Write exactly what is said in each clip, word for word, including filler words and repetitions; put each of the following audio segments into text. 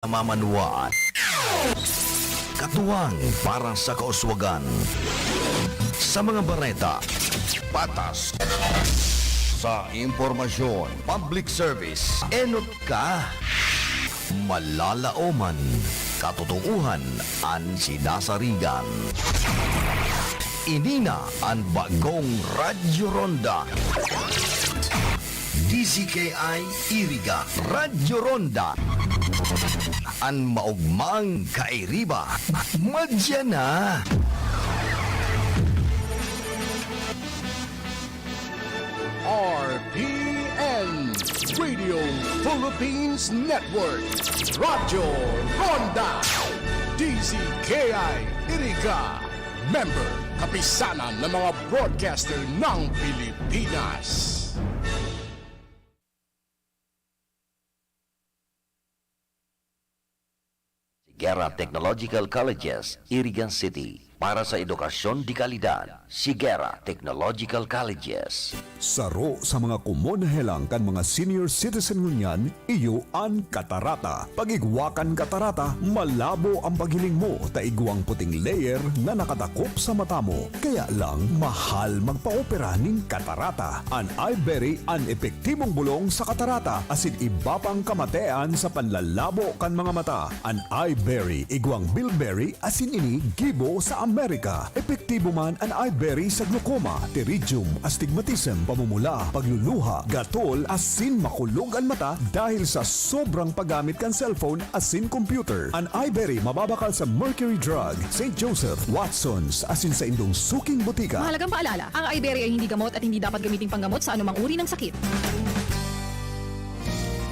namamanwaan. Katuwang para sa kauswagan. Sa mga bareta, patas. Sa impormasyon, public service, enot ka. Malalaoman, katotohanan an sinasarigan. Ini na an bagong Radyo Ronda. D Z K I Iriga, Radyo Ronda. An maogmang kairiba, madya na. R P N, Radio Philippines Network, Radyo Ronda, D Z K I Iriga, member, Kapisanan ng mga Broadcaster ng Pilipinas. Sigera Technological Colleges, Irigan City. Para sa edukasyon de kalidad, Sigera Technological Colleges. Saro sa mga komon na helang kan mga senior citizen ngunyan, iyo an katarata. Pag-igwa kan katarata, malabo ang paghiling mo ta igwang puting layer na nakatakop sa mata mo. Kaya lang, mahal magpaopera nin katarata. An Iberry an epektibong bolong sa katarata asin iba pang kamatean sa panlalabo kan mga mata. An Iberry, igwang bilberry asin ini gibo sa Amerika. Epektibo man an Iberry sa glaucoma, pterygium, astigmatism, pamumula, pagluluha, gatol, asin makulog an mata dahil sa sobrang paggamit kan cellphone asin computer. An Iberry mababakal sa Mercury Drug, Saint Joseph, Watson's, asin sa indong suking botika. Mahalagang paalala, ang Iberry ay hindi gamot at hindi dapat gamiting panggamot sa anumang uri ng sakit.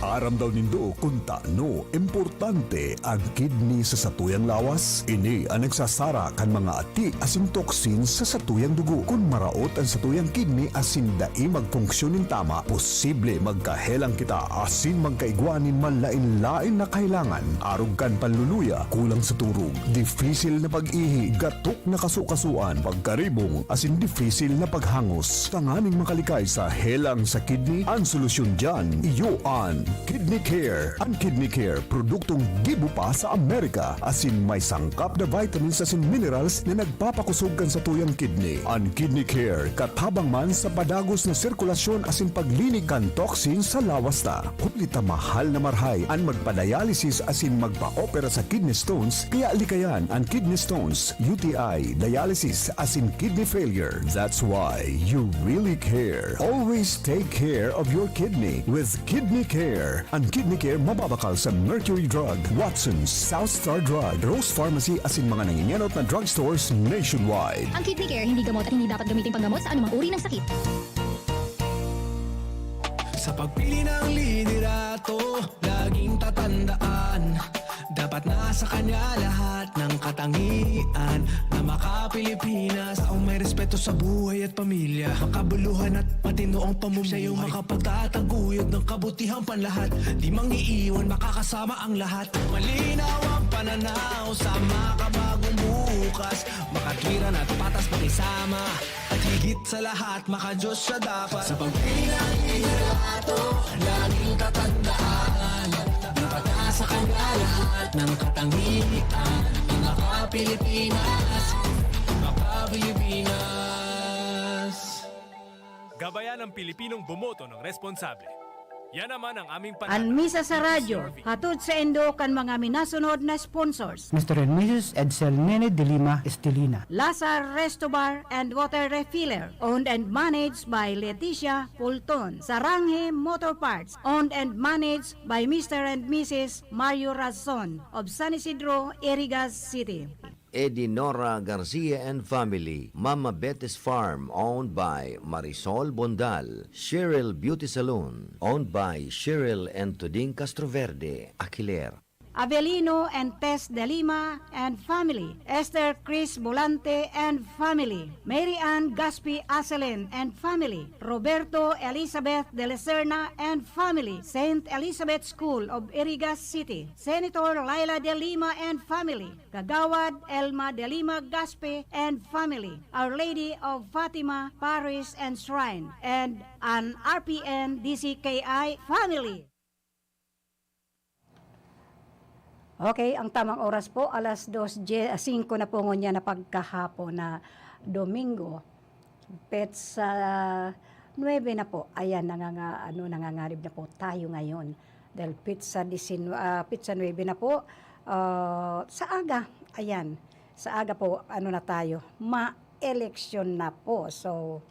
Aram daw nindo kun tano importante an kidney sa satuyang lawas? Ini an nagsasara kan mga ati asin toxins sa satuyang dugo. Kun maraot an satuyang kidney asin dai magfunksyon nin tama, posible magkahelang kita asin magkaigwa nin manlaen-laen na kahelangan, arog kan panluluya, kulang sa turog, difisil na pag-ihi, gatok na kasukasuan, pagkaribong, asin difisil na paghangos. Tanganing makalikay sa helang sa kidney, an solusyon diyan, iyo an Kidney Care. An Kidney Care, produktong gibo pa sa Amerika, asin may sangkap na vitamins asin minerals na nagpapakosog kan satuyang kidney. An Kidney Care, katabang man sa padagos na sirkulasyon asin paglinig kan toxin sa lawas ta. Huli ta mahal na marahay an magpa-dialysis asin magpa-opera sa kidney stones, kaya likayan an kidney stones, U T I, dialysis, asin kidney failure. That's why you really care. Always take care of your kidney with Kidney Care. An Kidney Care mababakal sa Mercury Drug, Watson's, South Star Drug, Rose Pharmacy asin mga nangingenot na drugstores nationwide. Ang Kidney Care hindi gamot at hindi dapat gamitin panggamot sa anumang uri ng sakit. Sa pagpili ng liderato, laging tatandaan, dapat nasa kanya lahat ng katangian na maka-Pilipinas. Taong may respeto sa buhay at pamilya, makabuluhan at matino ang pamumuhay. Siya yung makapagtataguyod ng kabutihang panlahat, di mang-iiwan, makakasama ang lahat. Malinaw ang pananaw sa makabagong bukas, makatwiran at patas pakisama. At higit sa lahat, maka-Diyos siya dapat. Sa pagpili ng liderato, laging tatandaan, dapat nasa kanya lahat ng katangian. Maka-Pilipinas, maka-Pilipinas. Gabayan ang Pilipinong bumoto ng responsable. Yan naman ang aming pananaw. An Misa sa Radyo, hatod saindo kan mga minasunod na sponsors. Mister and Missus Edsel Nene de Lima Estelina. Lazar Resto Bar and Water Refiller, owned and managed by Leticia Pulton. Saranghe Motor Parts, owned and managed by Mister and Missus Mario Razon of San Isidro, Irigas City. Edinora Garcia and family, Mama Betty's Farm, owned by Marisol Bondal, Cheryl Beauty Salon, owned by Cheryl and Tuding Castroverde, Aquiler. Avelino and Tess de Lima and family, Esther Chris Volante and family, Mary Ann Gaspi Aselen and family, Roberto Elizabeth de la Serna and family, Saint Elizabeth School of Irigas City, Senator Laila de Lima and family, Kagawad Elma de Lima Gaspe and family, Our Lady of Fatima Parish and Shrine, and an R P N D C K I family. Okay, ang tamang oras po, alas dos, dye-, ah, singko na po ngunyan na pagkahapon na Domingo. Petsa nuebe na po. Ayan, nanganga-, ano, nanganganib na po tayo ngayon. Dahil petsa disin-, ah, petsa nuebe na po, ah, sa aga. Ayan, sa aga po, ano na tayo, ma-eleksyon na po. So,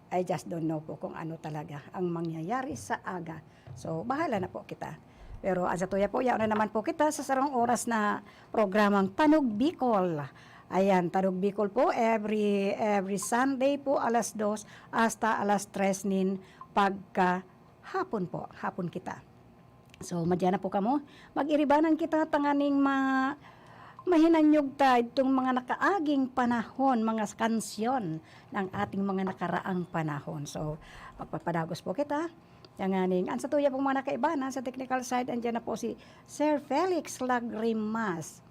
I just don't know po kung ano talaga ang mangyayari sa aga. So, bahala na po kita. Pero ang satuya po, yaon na naman po kita sa sarong oras na programang Tanog Bicol. Ayan, Tanog Bicol po, every, every Sunday po, alas dos hasta alas tres nin pagka hapon po, hapon kita. So, madya na po kamo. Mag-iribanan kita tanganing ma-, mahinanyog ta itong mga nakaaging panahon, mga kansyon ng ating mga nakaraang panahon. So, magpapadagos po kita. Tanganing, ang satuya pong mga nakaibanan sa technical side, andyan na po si Sir Felix Lagrimas.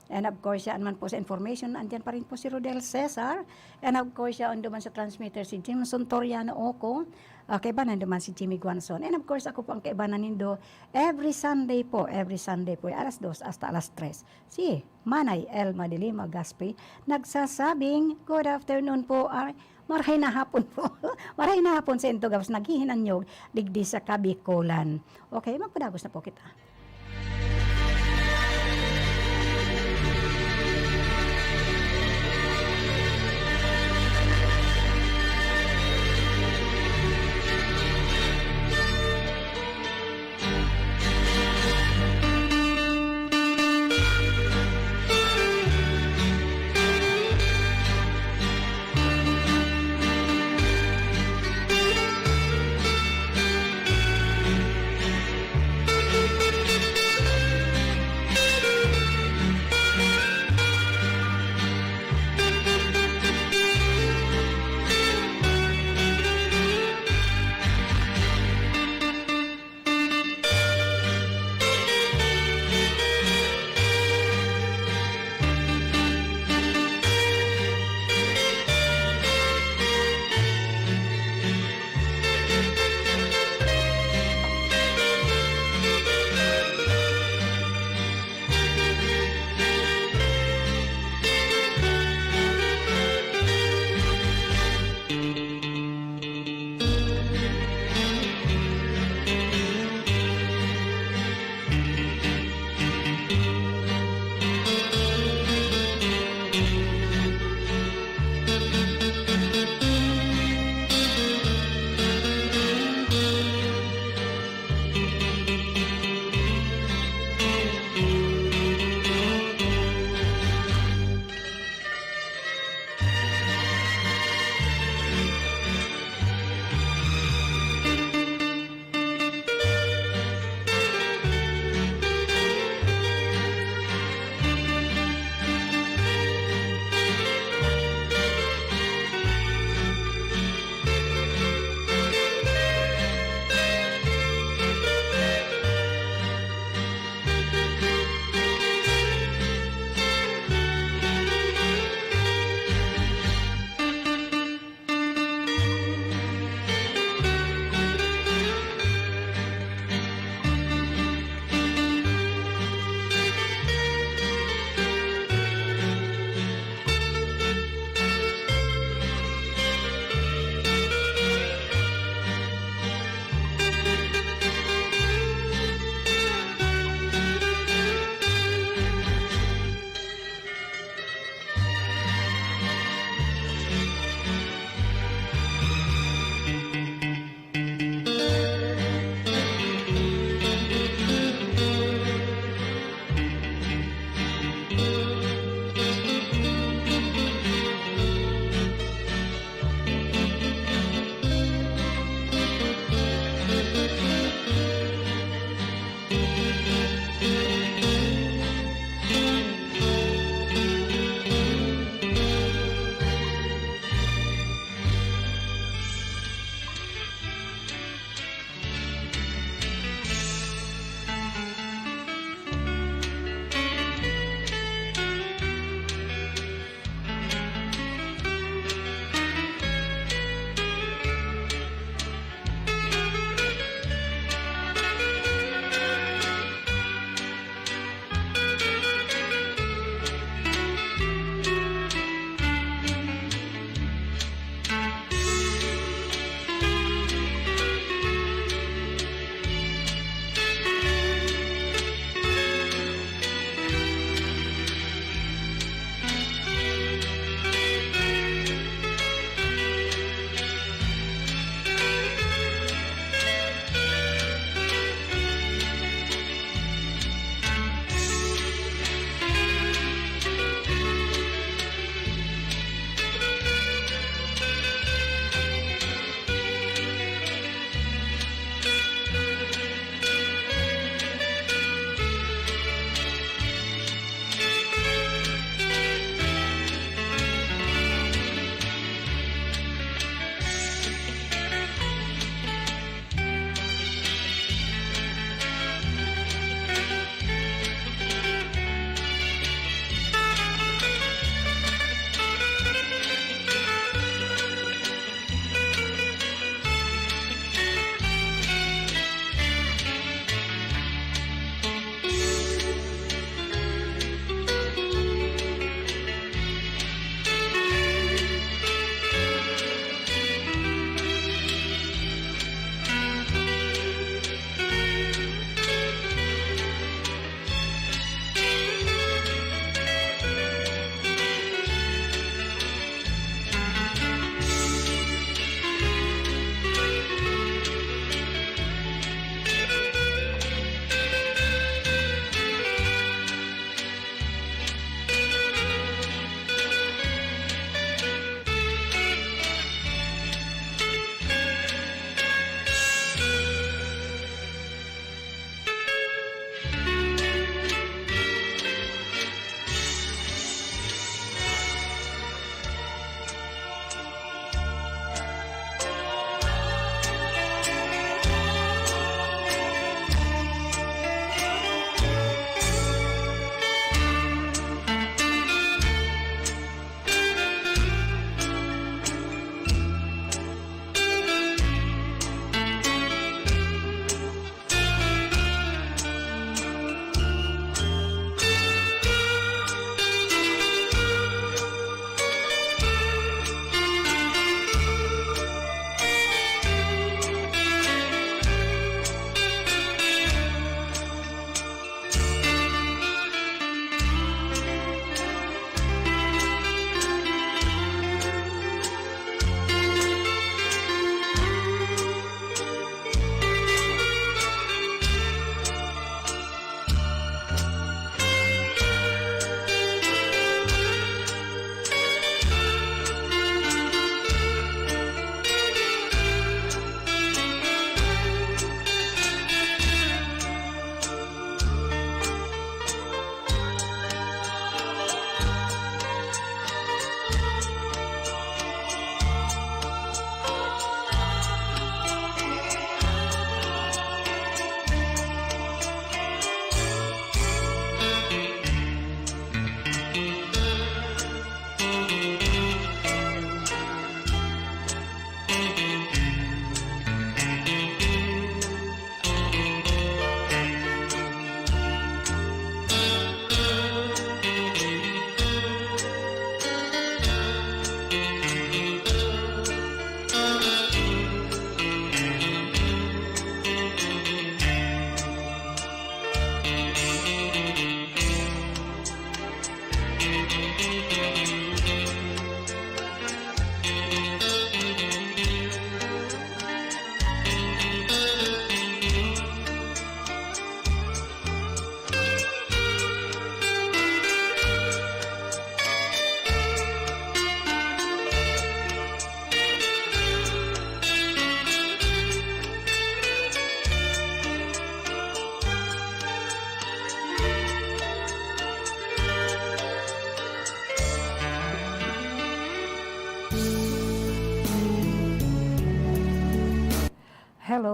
And of course, siya naman po sa information, andyan pa rin po si Rodel Cesar. And of course, siya duman sa transmitter, si Jimson Toriano Oco. Okay ba, nanduman si Jimmy Guanzon. And of course, ako po ang kaibanan nindo. Every Sunday po, every Sunday po, alas dos hasta alas tres. Si Manay Elma de Lima Gaspi, nagsasabing, "Good afternoon po, ay, marahay na hapon po." Marahay na hapon sa inyo, gabos naghihinanyog digdi sa Kabikolan. Okay, magpadagos na po kita.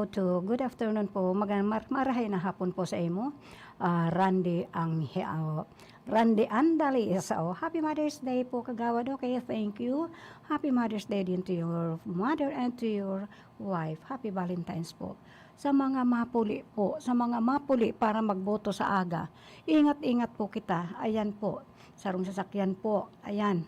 To, good afternoon po. Maga-, mar-, marahay na hapon po sa imo. Ah, Randy ang he-, ah, Randy Andali. So, happy Mother's Day po, Kagawad. Okay, thank you. Happy Mother's Day din to your mother and to your wife. Happy Valentine's po. Sa mga mapuli po, sa mga mapuli para magboto sa aga, ingat-ingat po kita. Ayan po, sarong sasakyan po. Ayan.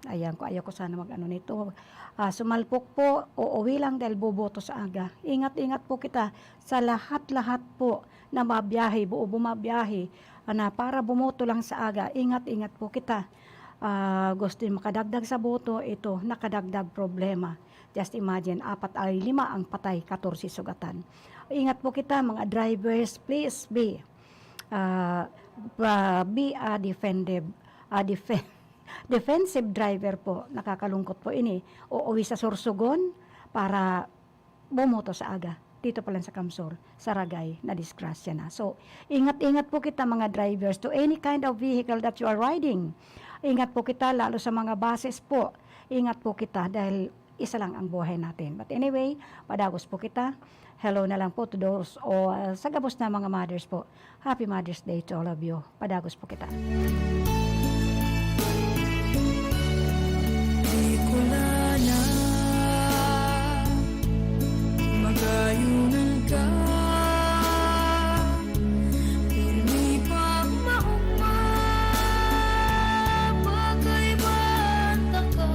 Ayan ko, ayaw ko sana mag-ano nito. Ah, sumalpok po, uuwi lang dahil boboto sa aga. Ingat-ingat po kita sa lahat-lahat po na mabiyahe, buo bumabiyahe, ah, na para bumoto lang sa aga. Ingat-ingat po kita. Ah, gusto yung makadagdag sa boto, ito, nakadagdag problema. Just imagine, apat ay lima ang patay, katorse sugatan. Ingat po kita, mga drivers, please be, ah, pa-, be a defensive, a defen-, defensive driver po. Nakakalungkot po ini. Uuwi sa Sorsogon para bumoto sa aga. Dito pa lang sa Kamsur, sa Ragay, na disgrasya na. So, ingat-ingat po kita, mga drivers, to any kind of vehicle that you are riding. Ingat po kita, lalo sa mga buses po. Ingat po kita dahil isa lang ang buhay natin. But anyway, padagos po kita. Hello na lang po to those, o, ah, sa gabos na mga mothers po. Happy Mother's Day to all of you. Padagos po kita. Bicolana, magayunan ka. Pirmi pagmaoma, pagkaiba taka.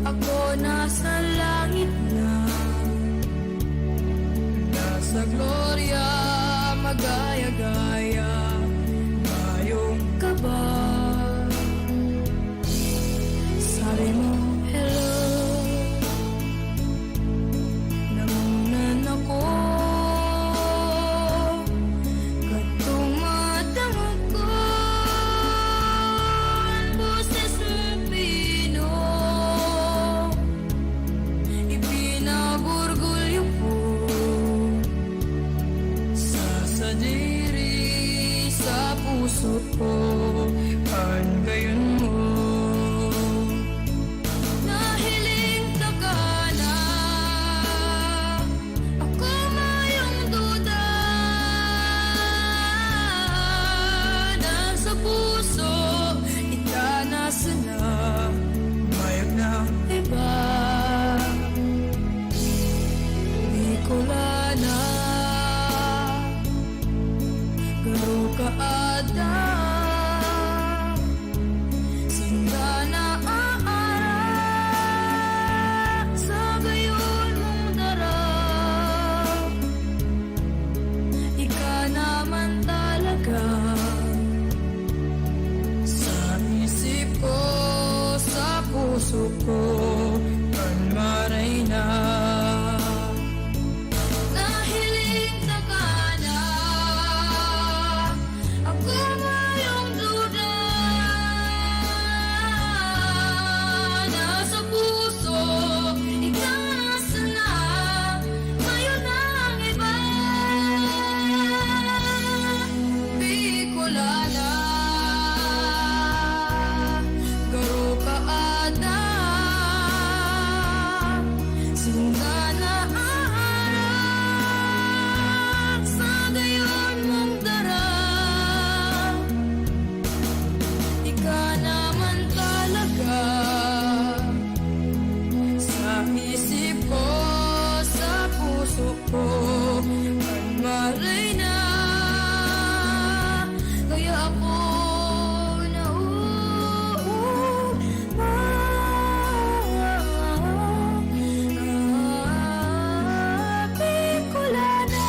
Ako nasa langit na, nasa gloria magaya-gaya, mayong kaba. Sabi mo, "Hello." Nangunan ako, kadtong madangog ko an boses mong pino. Ipinaburgulyo ko sa sadiri, sa puso ko, an gayon mo. Nahiling taka na, ako mayong duda na sa puso, ika na sana, mayog na iba. Bicolana, garo ka ada, sinda naaarak sa gayon mong dara. Ika naman talaga sa isip ko, sa puso ko, kan maray na. Nahiling taka na, ako mayong duda na sa puso, ika sana, mayo nang iba. Bicolana, garo ka ada, sinda naaarak sa gayon mong dara. Ika naman talaga sa isip ko, sa puso ko, kan maray na. Kaya ako nauuman, Bicolana.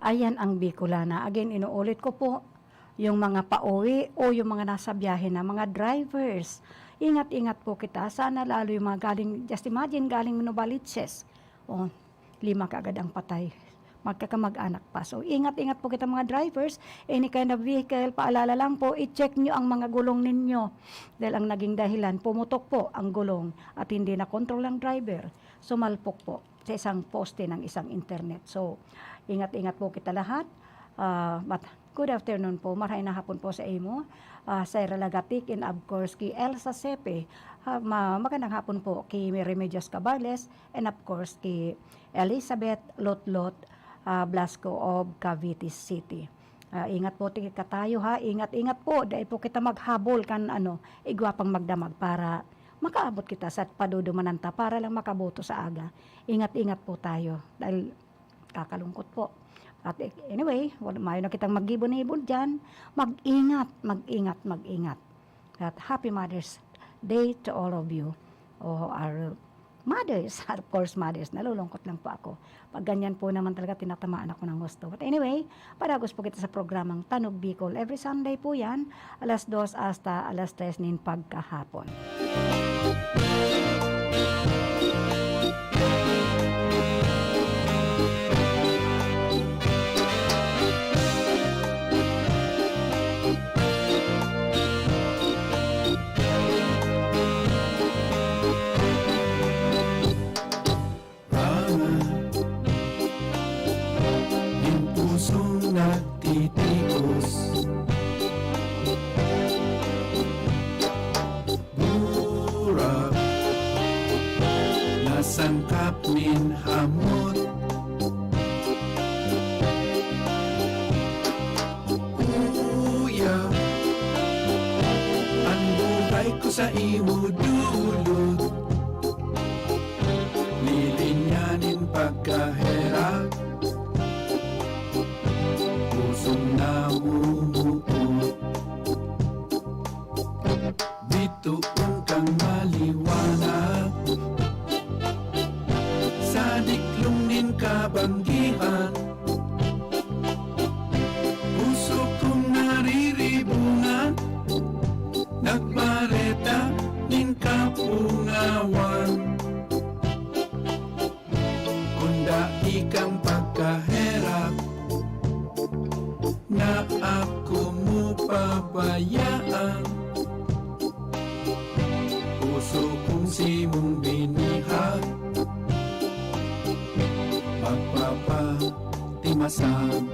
Ayan ang Bicolana. Again, inuulit ko po, yung mga pauwi o yung mga nasa biyahe na mga drivers, ingat-ingat po kita. Sana lalo yung mga galing, just imagine, galing Novaliches. O, lima kaagad ang patay. Magkakamag-anak pa. So, ingat-ingat po kita, mga drivers. Any kind of vehicle, paalala lang po, i-check nyo ang mga gulong ninyo. Dahil ang naging dahilan, pumutok po ang gulong at hindi na control ng driver. Sumalpok po sa isang poste ng isang internet. So, ingat-ingat po kita lahat. Ah, mat-, good afternoon po, marahay na hapon po sa imo, ah, Sarah Lagatik, and of course, ki Elsa Sepe. Ah, ma-, magandang hapon po ki Remedios Cabarles, and of course, ki Elizabeth Lotlot, ah, Blasco of Cavite City. Ah, ingat po ti katayo, ha, ingat-ingat po, dai po kita maghabol kan ano, igwa pang magdamag para makaabot kita sa padudumanan ta para lang makaboto sa aga. Ingat-ingat po tayo dahil kakalungkot po. At anyway, wal-, mayo na kitang maggibon-ibon diyan. Mag-ingat, mag-ingat, mag-ingat. At happy Mother's Day to all of you. Oh, our mothers, of course, mothers, nalulungkot lang po ako. Pag ganyan po naman talaga, tinatamaan ako ng husto. But anyway, padagos po kita sa programang Tanog Bicol. Every Sunday po yan, alas dos hasta alas tres nin pagkahapon. Nin pusong nagtitios. Burak na sangkap nin hamot. Uya, an buhay ko sa imo dulot. Lilinyanin pagkaherak, pusong namumuot. Bitoon kang maliwanag sa diklong nin kabanggihan. Puso kong nariribungan, nagbareta nin kapungawan. Kun dai kang pagkaherak, na ako mo pabayaan. Puso kong simong binihag, magpapatimasan.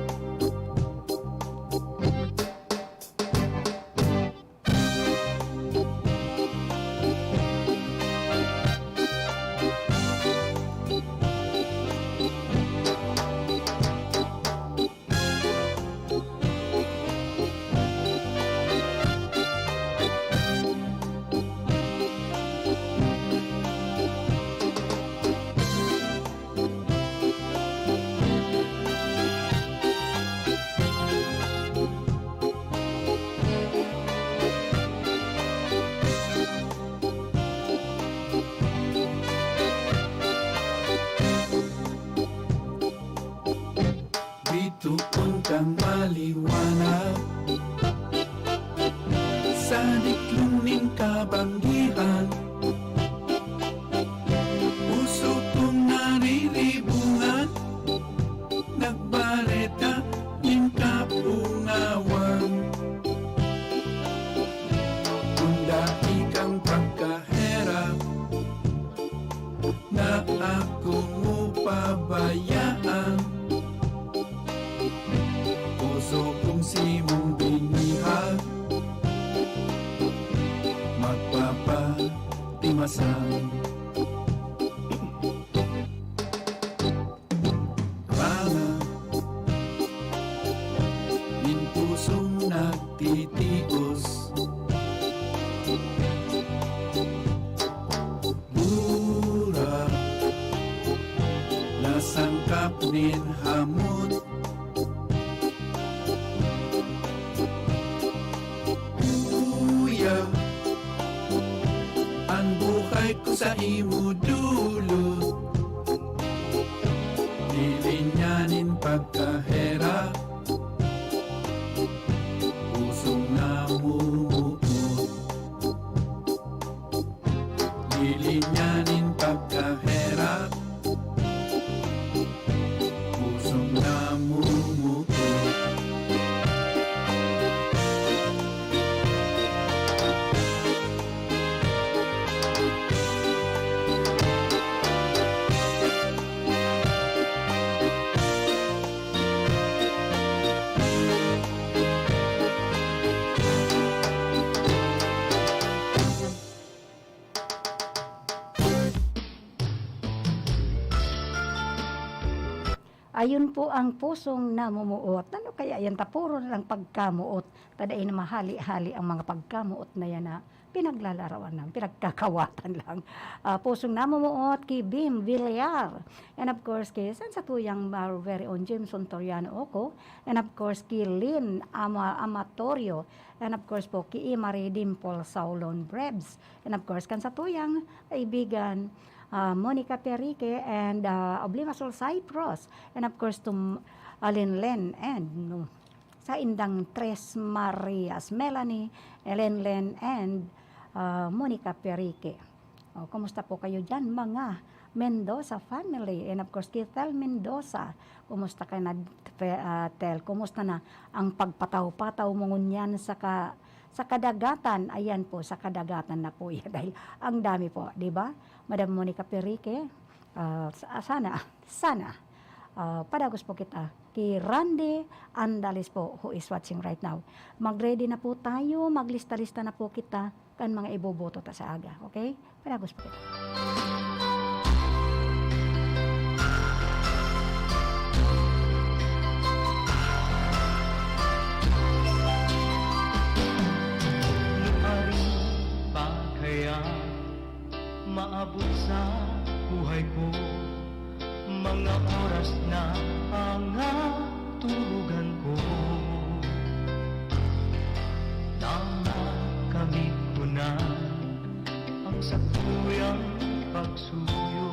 Bitoon kang maliwanag sa diklong nin kabanggihan. Puso kong nariribungan, nagbareta nin kapungawan. Kun dai kang pagkaherak, na ako mo pabayaan. Puso kong simong binihag, magpapatimasan. Rana nin pusong nagtitios. Burak na sangkap nin hamot. Uya, an buhay ko sa imo dulot. Lilinyanin pagkaherak, pusong namumuot. Lilinyanin pagkaherak, pusong namumuot. Ayun po ang pusong namumuot. Ano kaya yan? Ta puro na lang pagkamuot. Ta dai na mahali-hali ang mga pagkamuot na yan na pinaglalarawan lang, pinagkakawatan lang. Ah, pusong namumuot ki Bim Villar. And of course, ki san satuyang our very own Jameson Toriano Oco. And of course, ki Lynn Ama-, Amatorio. And of course po, ki Marie Dimple Saulon Brebs. And of course, kan satuyang kaibigan, ah, Monica Perique and, ah, Oblima Sol Cypros. And of course, to, ah, Linlen and, no, sa indang Tres Marias, Melanie, Linlen and, ah, Monica Perique. Oh, kumusta po kayo diyan, mga Mendoza family? And of course, Kithel Mendoza, kumusta ka na, Fe-, ah, Tel? Kumusta na ang pagpataw-pataw mo ngunyan sa ka-, sa kadagatan? Ayan po, sa kadagatan na po yan dahil ang dami po, di ba? Madam Monica Perique, ah, sa-, sana, sana, ah, padagos po kita ki Randy Andales po, who is watching right now. Mag-ready na po tayo, maglista-lista na po kita kan mga iboboto ta sa aga, okay? Padagos po kita. Nuarin pa kaya maabot sa buhay ko mga oras na pangaturugan ko? Tama, kamit ko na ang satuyang pagsuyo,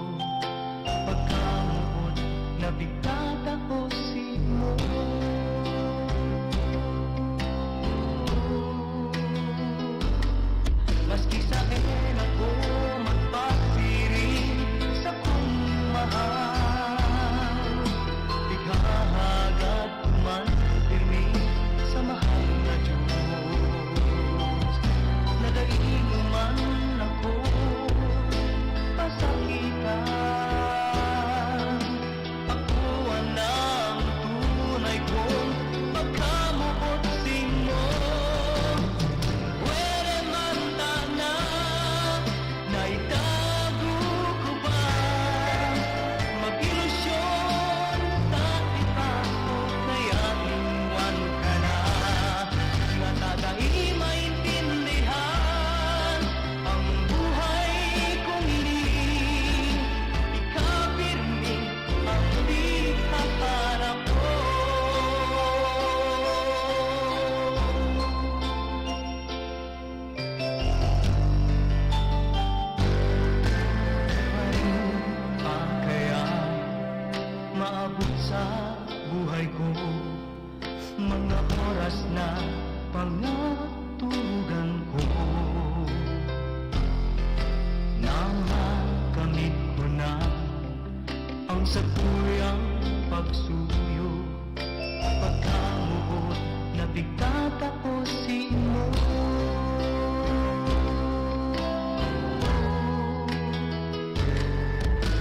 pagkamoot na pigtatao simo. Maski saen ako magpasiring sakong mahal, ighahagad ko man pirmi sa mahal na Diyos, na dai mo man ako pasakitan. Ako na ang tunay kong pagkamoot simo. Pwede man ta na naitago ko pa, mag-ilusyon ta ipaso, kaya iwan ka na. Nga ta dai maintindihan ang buhay kong ini, ikaw pirmi ang di haharapon. Parin pa kaya maabot sa buhay ko mga oras na pangaturugan ko? Namakamit ko na ang satuyang pagsuyo, pagkamoot na pigtatao simo.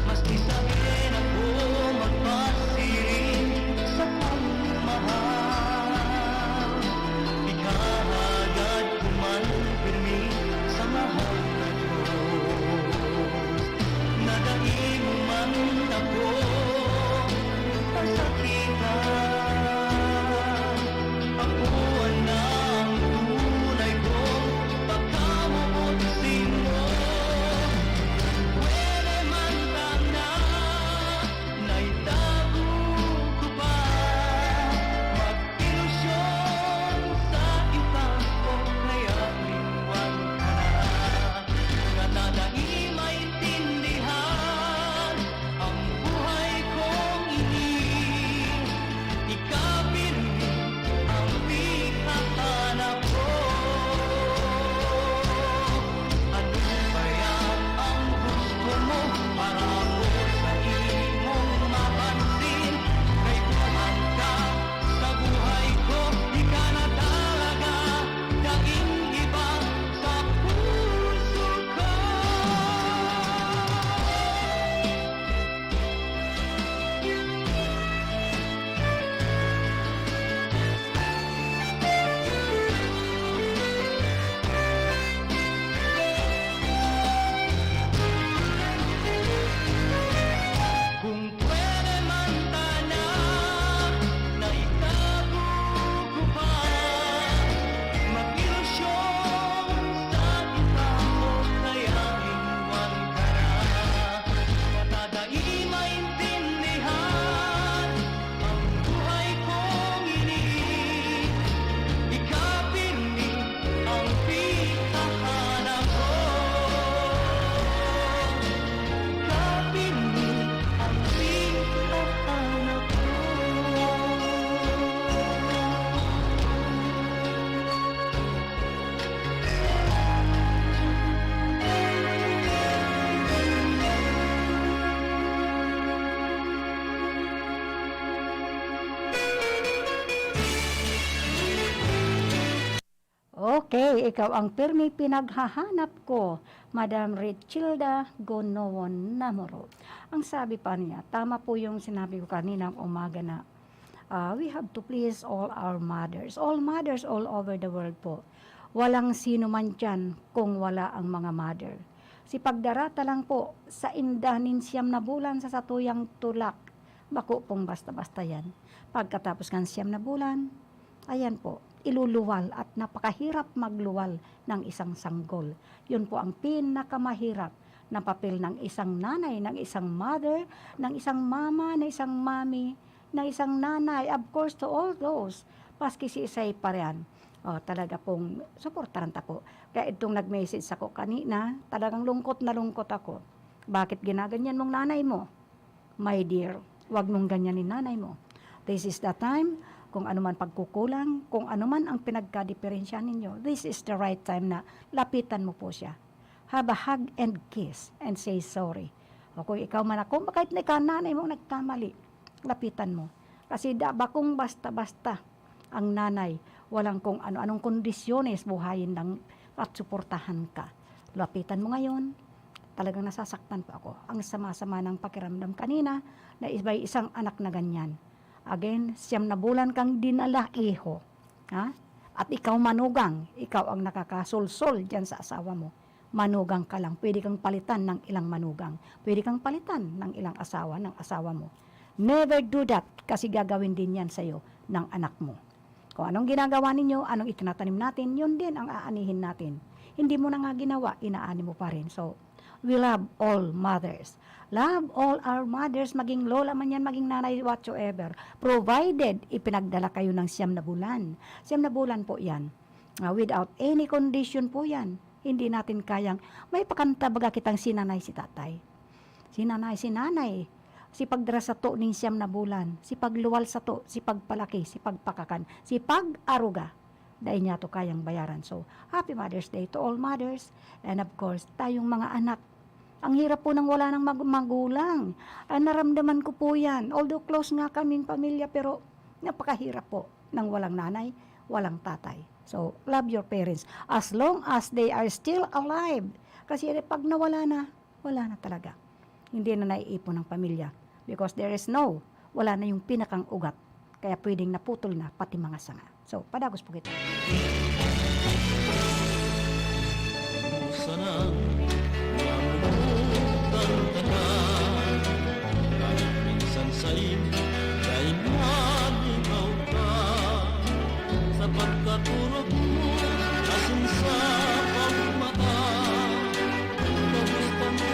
Maski saen ako magpasiring sakong mahal, ighahagad ko man pirmi sa mahal na Diyos, na dai mo man ako pasakitan. Ikaw ang pirmi pinaghahanap ko, Madam Richilda Gonoon Namoro. Ang sabi pa niya, tama po yung sinabi ko kaninang umaga na, ah, we have to please all our mothers. All mothers all over the world po. Walang sino man dyan kung wala ang mga mother. Si pagdarata lang po, sa inda nin siyam na bulan sa satuyang tulak, bako pong basta-basta yan. Pagkatapos kan siyam na bulan, ayan po, iluluwal at napakahirap magluwal ng isang sanggol. Yun po ang pinakamahirap na papel ng isang nanay, ng isang mother, ng isang mama, ng isang mami, ng isang nanay, of course, to all those, paski si isay pa riyan. Oh, talaga pong suportaran ta po. Kaya itong nag-message ako kanina, talagang lungkot na lungkot ako. Bakit ginaganyan mong nanay mo? My dear, wag mong ganyanin nanay mo. This is the time, kung ano man pagkukulang, kung ano man ang pinagkadiperensya ninyo, this is the right time na lapitan mo po siya. Have a hug and kiss and say sorry. O kung ikaw man ako, kahit na ikaw nanay mo nagkamali, lapitan mo. Kasi da, bakong basta-basta ang nanay, walang kung ano-anong kondisyones, buhayin lang at suportahan ka. Lapitan mo ngayon, talagang nasasaktan po ako. Ang sama-sama ng pakiramdam kanina na is-, may isang anak na ganyan. Again, siyam na bulan kang dinala, iho. Ha? At ikaw manugang, ikaw ang nakakasolsol diyan sa asawa mo. Manugang ka lang, pwede kang palitan ng ilang manugang. Pwede kang palitan ng ilang asawa, ng asawa mo. Never do that, kasi gagawin din yan sa'yo ng anak mo. Kung anong ginagawa ninyo, anong itinatanim natin, yun din ang aanihin natin. Hindi mo na nga ginawa, inaani mo pa rin. So, we love all mothers. Love all our mothers, maging lola man yan, maging nanay, whatsoever. Provided, ipinagdala kayo ng siyam na bulan. Siyam na bulan po yan. Ah, without any condition po yan. Hindi natin kayang, may pakanta baga kitang si nanay, si tatay. Si nanay, si nanay, si pagdara sato ning siyam na bulan, si pagluwal sato, si pagpalaki, si pagpakakan, si pag-aruga, dai niya to kayang bayaran. So, happy Mother's Day to all mothers. And of course, tayong mga anak. Ang hirap po ng wala ng mag-, magulang. Ah, naramdaman ko po yan. Although close nga kaming pamilya, pero napakahirap po ng walang nanay, walang tatay. So, love your parents. As long as they are still alive. Kasi pag nawala na, wala na talaga. Hindi na naiipon ng pamilya. Because there is no, wala na yung pinakang ugat. Kaya pwedeng naputol na pati mga sanga. So, padagos po kita. Sana mamutan ka na, kahit minsan sa inyo, dahil maligaw ka. Sa pagkaturog mo, asin sa pagmata, kamusta mo,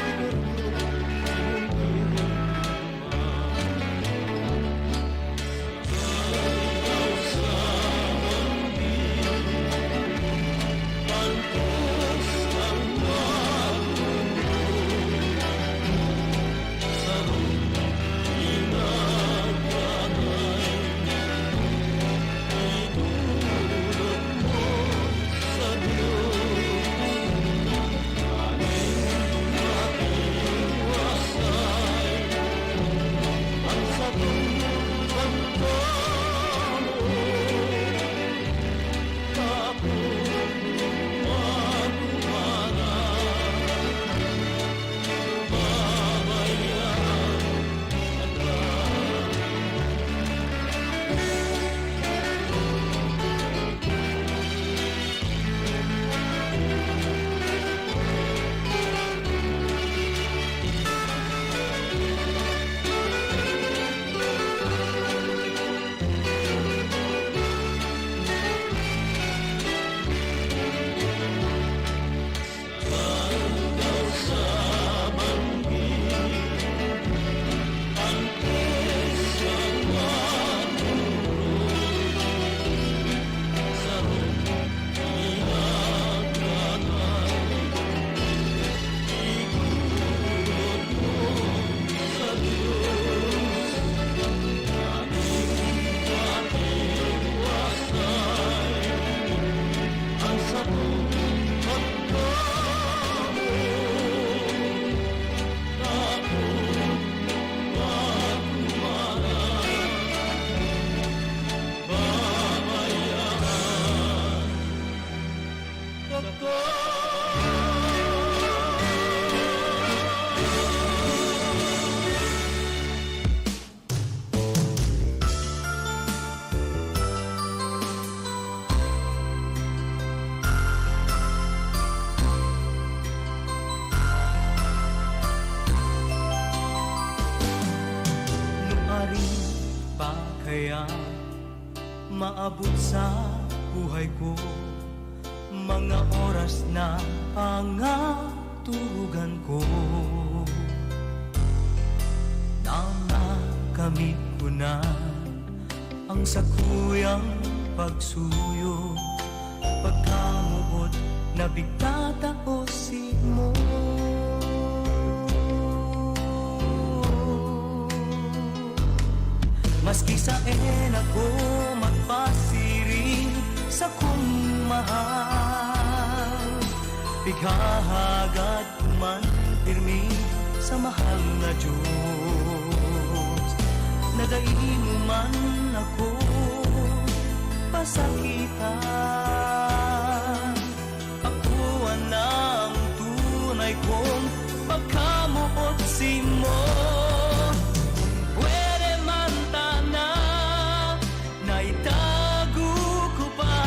Maabot sa buhay ko, mga oras na pangaturugan ko, na makamit ko na ang sakuyang pagsuyo, pagkamoot na pigtatao simo. Maski saen ako magpasiring sakong mahal, pighahagad ko man pirmi sa mahal na Diyos, na dai mo man ako pasakitan. Ako na ang tunay kong pagkamoot simo. Pwede man ta na naitago ko pa,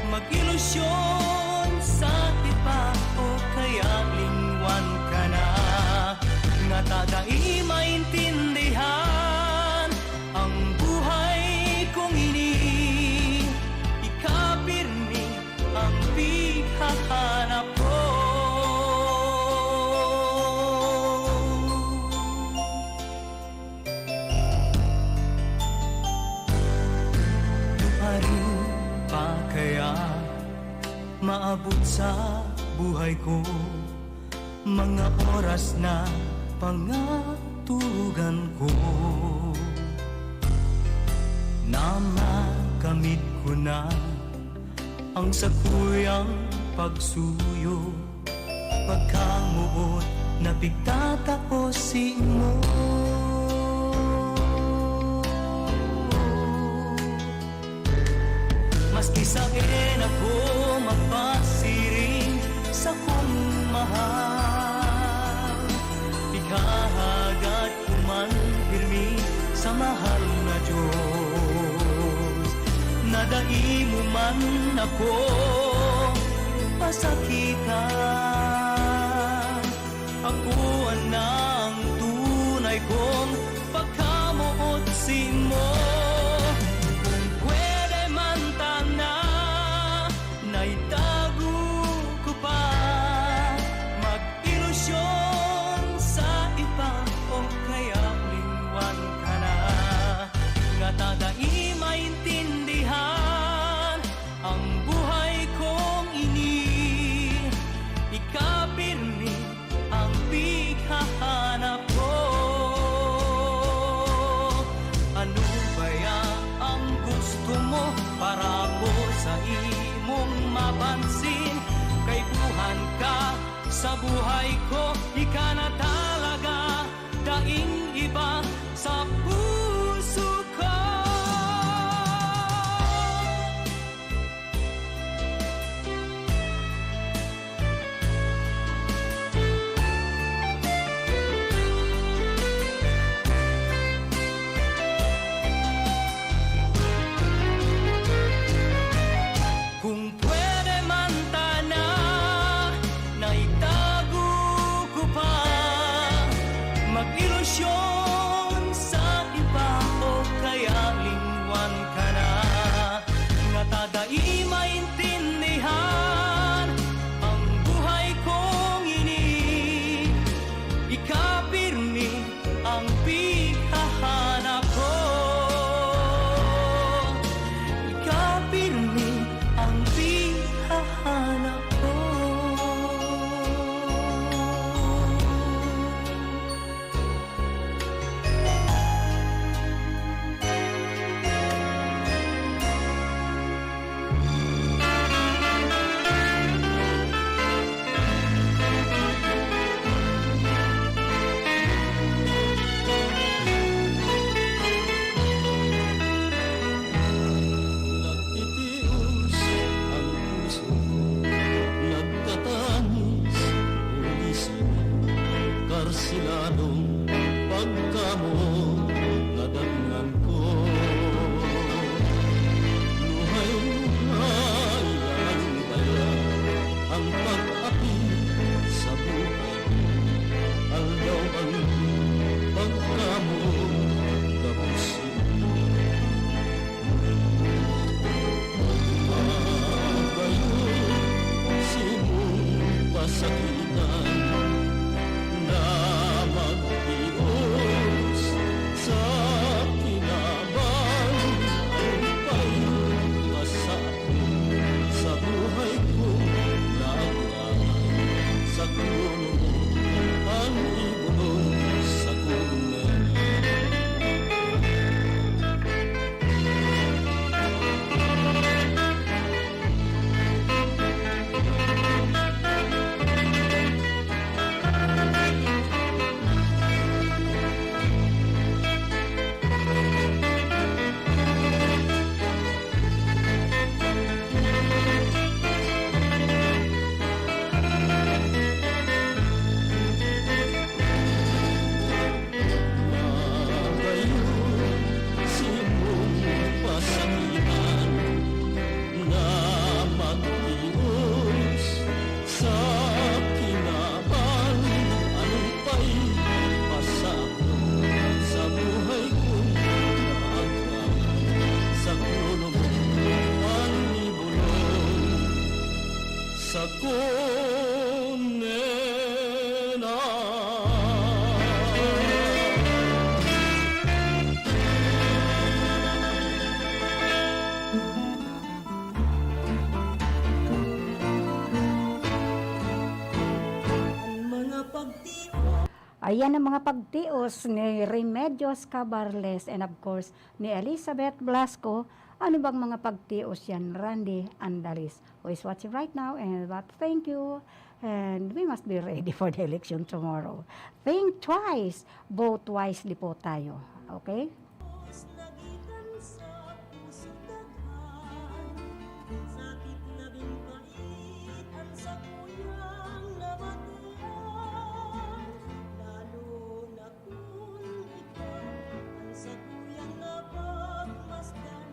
mag-ilusyon sa iba o kaya lingwan ka na. Ngata dai maintindihan ang buhay kong ini, ika pirmi ang pighahanap ko. Tuparin pa kaya maabot sa buhay ko mga oras na pangaturugan ko, na makamit ko na ang sakuyang pagsuyo, pagkamoot na pigtatao simo. Maski saen ako magpasiring sakong mahal, ighahagad ko man pirmi sa mahal na Diyos, na dai mo man ako pasakitan. Ako na ang tunay kong pagkamoot simo. Kung pwede man ta na naitago ko pa, mag-ilusyon sa iba o kaya lingwan ka na. Ngata dai maintindihan ang buhay kong ini, ika pirmi ang pighahanap ko. Ano kaya ang gusto mo para ko sa imong mapansin? Kaipuhan ka sa buhay ko, ika na talaga, daing iba sa puso ko. Kung pwede man ta na naitago ko pa, mag-ilusyon sa iba o kaya lingwan ka na. Ngata dai maintindihan ang buhay kong ini, ika pirmi ang pighahanap ko. Ika pirmi ang pighahanap ko. Nagtitios ang puso ko, nagtatangis, huli sa karsiladong pagkamoot na dangan ko. Luhay-luhay lang kaya ang pag-api sa buhay ko. Aldaw-aldaw pagkamoot gabos. Ayan ang mga pagtios ni Remedios Cabarles and of course ni Elizabeth Blasco. Ano bang mga pagtios yan, Randy Andalis? Who is watching right now, and but thank you. And we must be ready for the election tomorrow. Think twice, vote wisely po tayo. Okay? Nagikan sa puso daghan, sakit labing pait ang sakuyang nabatian. Lalo na kun ikaw ang sakuyang napagmasdan,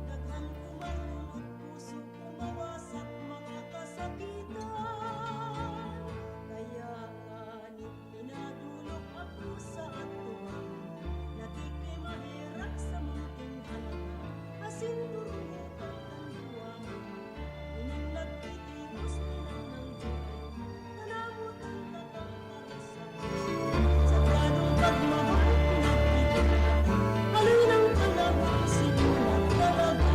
daghan kumalunod puso kumawasak mga kasakitan. Kaya ngani pinadulok ako sa atubang, nakikimaherak sa munting halaga, asin turunukan kan duwa mo. Ining nagtitimos nilang nang buhay, kalamotan ka kang karusa. Sagradong pagmahal, pinagtitipatan, haloy ng panahon, simulat talaga.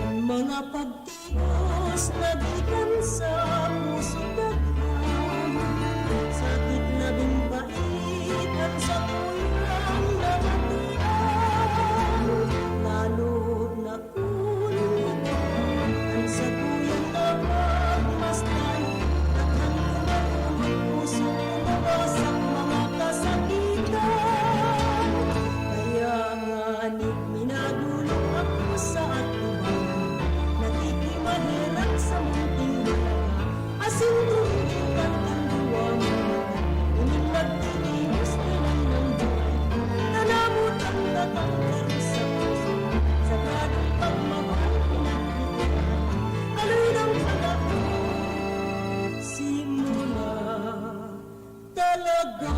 Ang mga pag Tios na gikan sa puso daghan, sakit labing pait ang sakuyang nabatian. Lalo na kun ikaw ang sakuyang napagmasdan, daghan kumakulot puso, kumawasak mga kasakitan. Kaya ngani, minadulok ako sa atubang, nakikimaherak sa munting halaga, asin turunukan kan duwa mo. Ining nagtitios nilang nang buhay, kalamotan ka kang karusa puso, sagradong pagmahal pinagtitipatan, haloy ng panahon, simula talaga.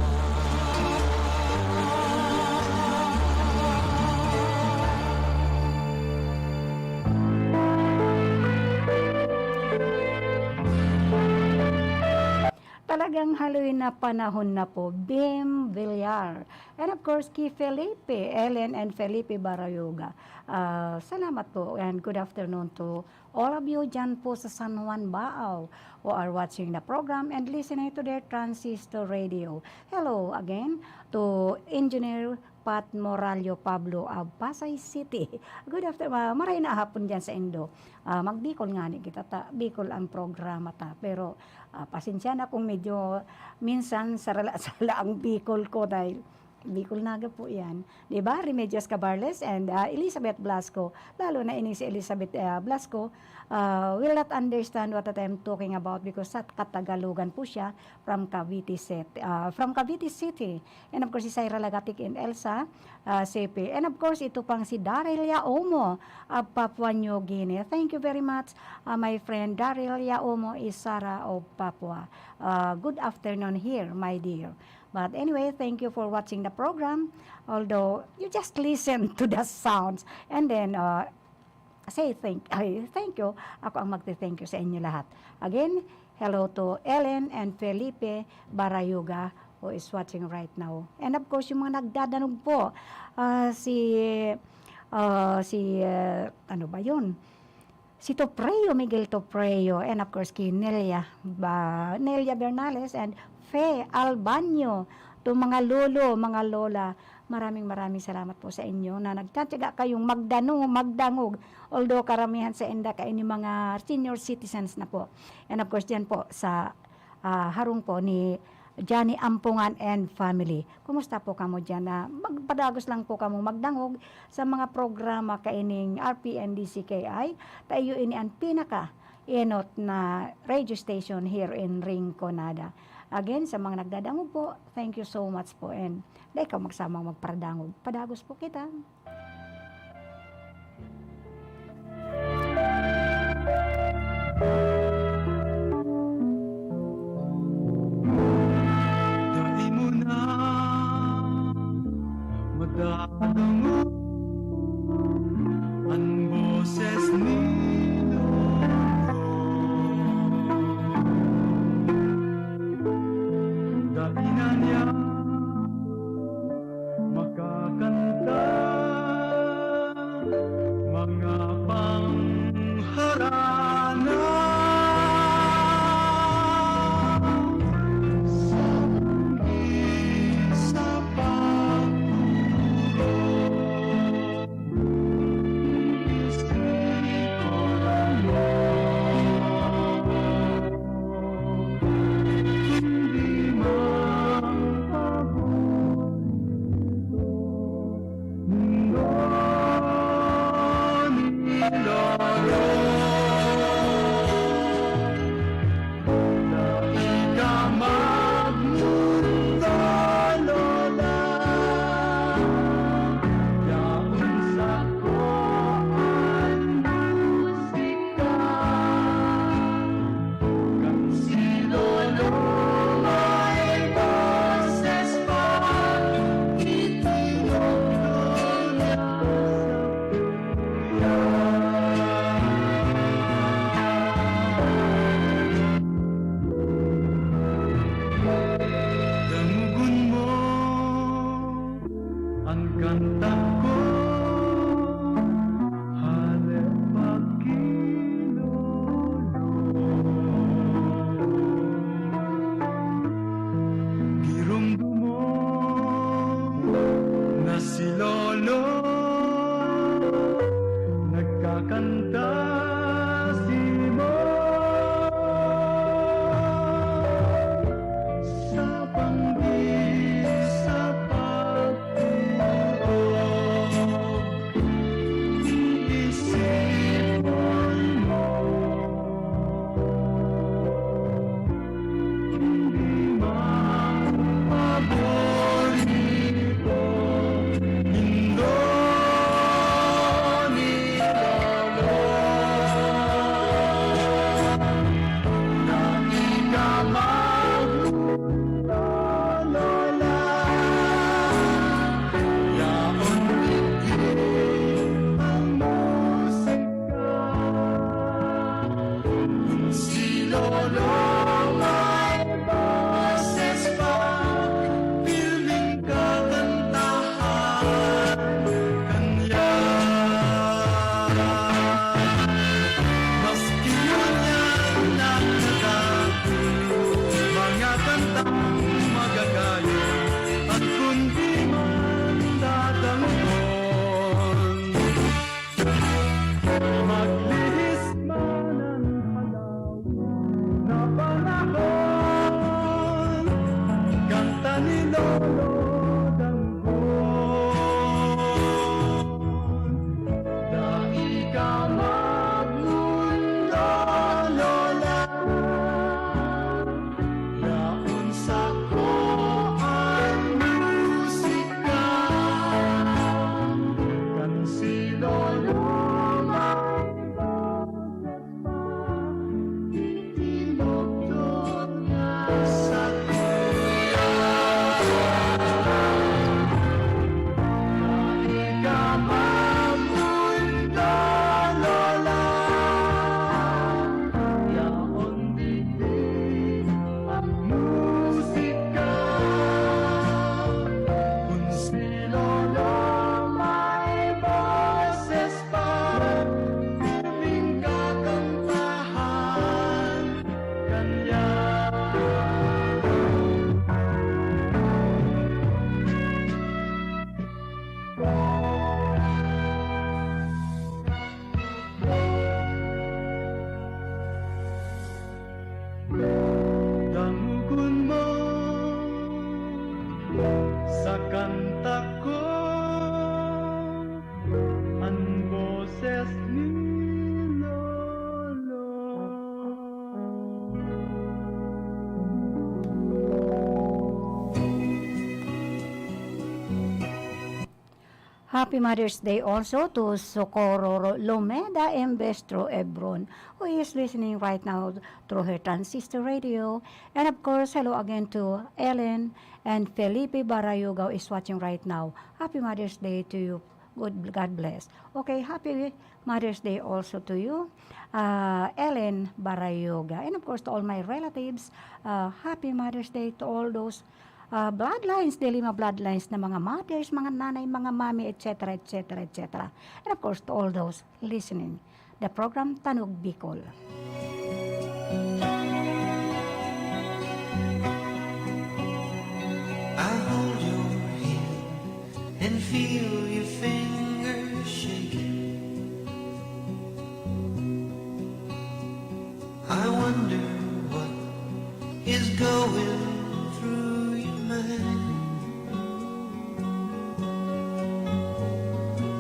Talagang haloy na panahon na po, Bim Villar. And of course, kay Felipe, Ellen and Felipe Barayoga. Ah, salamat po and good afternoon to all of you dyan po sa San Juan, Baao, who are watching the program and listening to their transistor radio. Hello again to Engineer Pat Morallo Pablo of Pasay City. Good after-, ah, maray na hapon dyan sa Indo. Ah, magbikol nga ni kita ta, Bicol ang programa ta. Pero, ah, pasensya na kung medyo minsan sarala-sala ang Bicol ko dahil Bicol Naga po yan. Di ba? Remedios Cabarles and, ah, Elizabeth Blasco. Lalo na ining si Elizabeth, ah, Blasco, ah, will not understand what I am talking about because sa Katagalugan po siya from Cavite City. Ah, from Cavite City. And of course, si Syra Lagatic and Elsa, ah, Sepe. And of course, ito pang si Daryl Yaomo of Papua New Guinea. Thank you very much, ah, my friend Daryl Yaomo is Sarah of Papua. Ah, good afternoon here, my dear. But anyway, thank you for watching the program. Although, you just listen to the sounds. And then, uh, say thank, ay, thank you. Ako ang magte-thank you sa inyo lahat. Again, hello to Ellen and Felipe Barayoga who is watching right now. And of course, yung mga nagdadanog po, ah, si, ah, si, ah, ano ba yun? Si Topreo, Miguel Topreo, and of course, kay Nelia, ba, Nelia Bernales and Fe Albanyo, to mga lolo, mga lola, maraming, maraming salamat po sa inyo na nagtatiyaga kayong magdano-, magdangog. Although karamihan sa inda kaini mga senior citizens na po. And of course, dyan po sa, ah, harong po ni Johnny Ampungan and family. Kumusta po kamo dyan? Ah, magpadagos lang po kamo magdangog sa mga programa kaining R P N D C K I. Ta iyo ini an pinaka enot na radio station here in Rinconada. Again, sa mga nagdadangog po, thank you so much po. And dai ka magsamang magparadangog. Padagos po kita. Dai mo na madadangog an boses ni Lolo. Dai na niya makakanta. Kanta ni Lolo Danggol. Dai ka magmundo, Lola. Yaon sako an musika. Kan si Lolo may boses pa, itinuktok niya sa tuya. Dai ka magmundo, Lola. Yaon digdi an musika. Kun si Lolo may boses pa, pirming kakantahan kanya. Dangogon mo sa kanta ko an boses ni Lolo. Happy Mother's Day also to Socorro Ro-, Lomeda Embestro Ebron, who is listening right now through her transistor radio. And of course, hello again to Ellen and Felipe Barayoga, who is watching right now. Happy Mother's Day to you. Good, God bless. Okay, happy Mother's Day also to you, uh, Ellen Barayoga. And of course, to all my relatives, uh, happy Mother's Day to all those, uh, bloodlines, De Lima bloodlines na mga mothers, mga nanay, mga mami, et cetera, et cetera, et cetera. And of course, to all those listening the program Tanog Bicol. I hold your hand and feel your fingers shaking. I wonder what is going through your mind.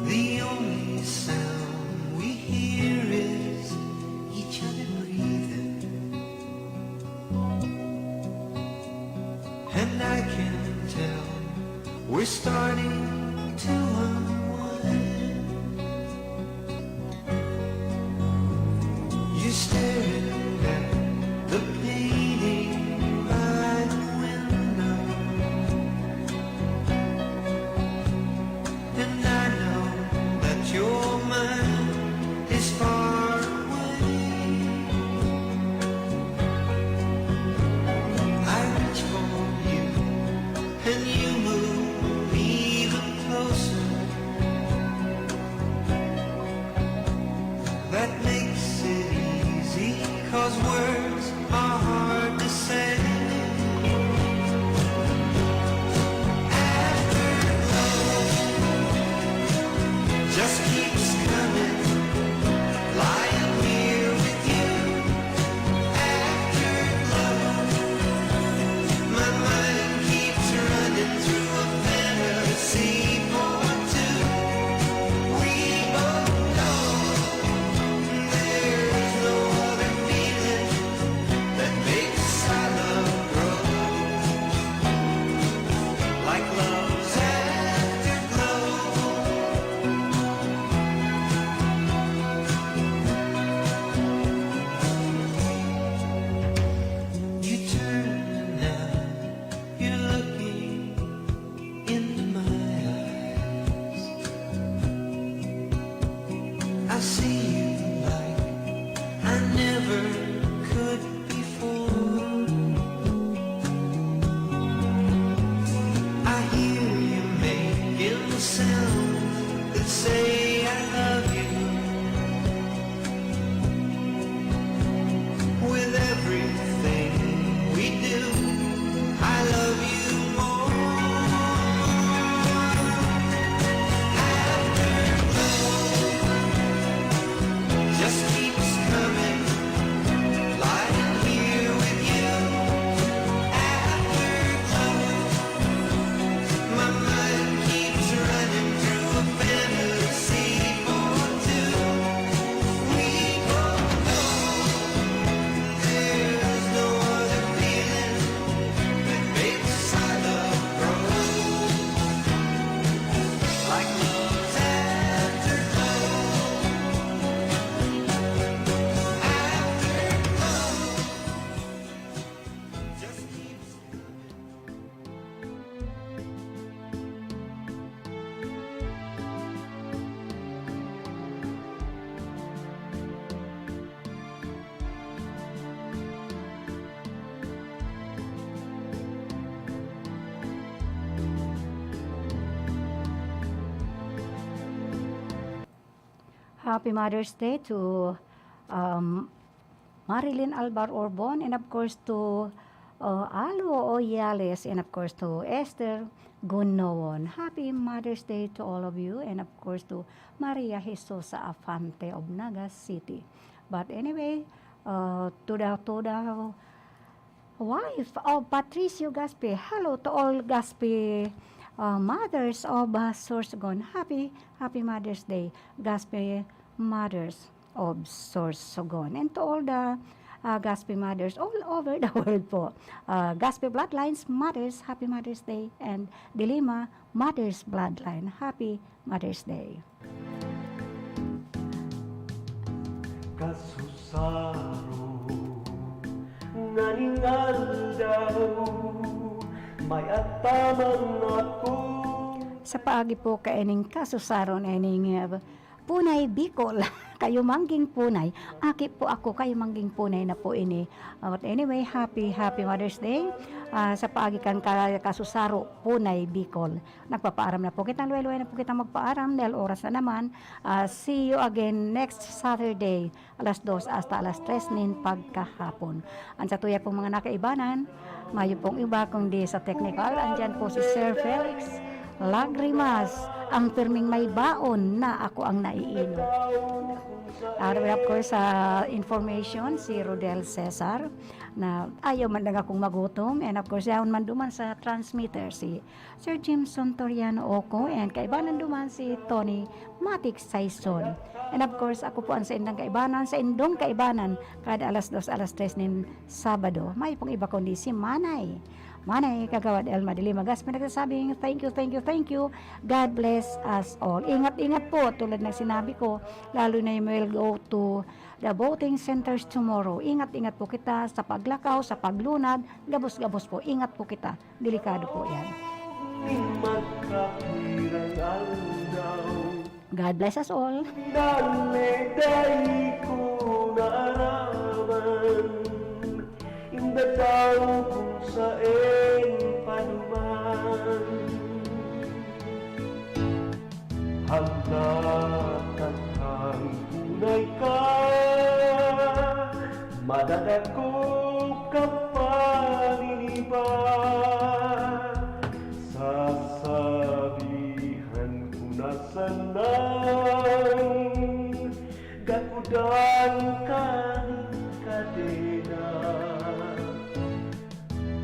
The only sound we hear is each other breathing. And I can tell we're starting to unwind. You're staring at the painting by the window, and I know that your mind is far away. I reach for you, and you move even closer. Happy Mother's Day to, um, Marilyn Albar Orbon, and of course to, uh, Alo Oyales, and of course to Esther Gunoon. Happy Mother's Day to all of you, and of course to Maria Jesusa Afante of Naga City. But anyway, uh, to the, to the wife of Patricio Gaspi. Hello to all Gaspi, uh, mothers of, uh, Sorsogon. Happy, happy Mother's Day, Gaspi mothers of Sorsogon. And to all the, uh, Gaspi mothers all over the world po. Uh, Gaspi Bloodlines mothers, happy Mother's Day. And Dilima mothers bloodline, happy Mother's Day. Kasusaro, nganing aldaw, may ataman ako. Sa paagi po kaining kasusaro na ining, uh, Punay Bicol. Kayo mangging Punay. Aki po ako, kayo mangging Punay na po ini. Uh, but anyway, happy, happy Mother's Day. Ah, sa paagi kan ka-, kasusaro, Punay Bicol. Nagpapaaram na po kita, luway-luway na po kita magpaaram dahil oras na naman. Ah, see you again next Saturday, alas dos hasta alas tres nin pagkahapon. Ang satuya pong mga nakaibanan, mayo pong iba kundi sa technical, andyan po si Sir Felix Lagrimas, ang pirming may baon na ako ang naiinom. And of course, sa information, si Rodel Cesar, na ayaw man lang akong magutom. And of course, yaon man duman sa transmitter, si Sir Jimson Toriano Oco, and kaibanan duman si Tony Matic Saison. And of course, ako po ang sa indang kaibanan, sa indong kaibanan, kada alas dos, alas tres nin Sabado. Mayo pong iba kundi si Manay. Manay Kagawad Elma de Lima Gaspi nagsasabing, "Thank you, thank you, thank you. God bless us all." Ingat-ingat po, tulad ng sinabi ko, lalo na yung will go to the voting centers tomorrow. Ingat-ingat po kita sa paglakaw, sa paglunad, gabos-gabos po. Ingat po kita. Delikado po yan. Ning magkapirang aldaw, God bless us all. dali dai ko naaraman. Inda daw kung saen paduman. Hala, takang tunay ka, madadakop ka pa nin iba. Sasabihan ko na sanang gakudan ka nin kadena.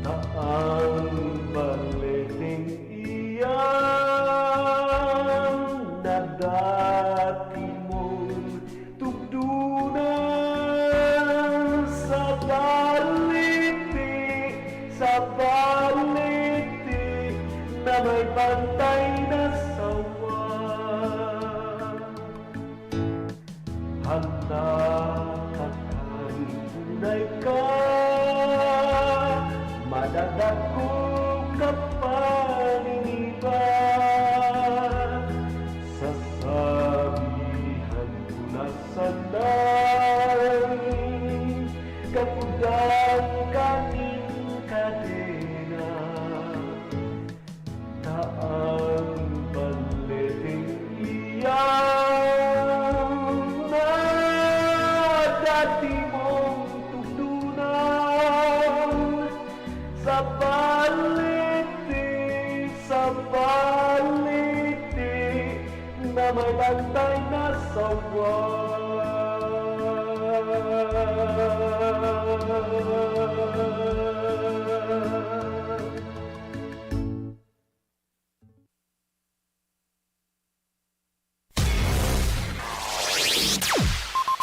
Ta ang baleteng iyan na dati mong tugdunan sa baliti, sa baliti na may bantay na sawa. Hala, takang tunay ka, madadakop ka pa nin iba. Sasabihan ko na sanang gakudan ka nin kadena. Ta ang baleteng iyan na dati mong tugdunan sa baliti, sa baliti na may bantay na sawa.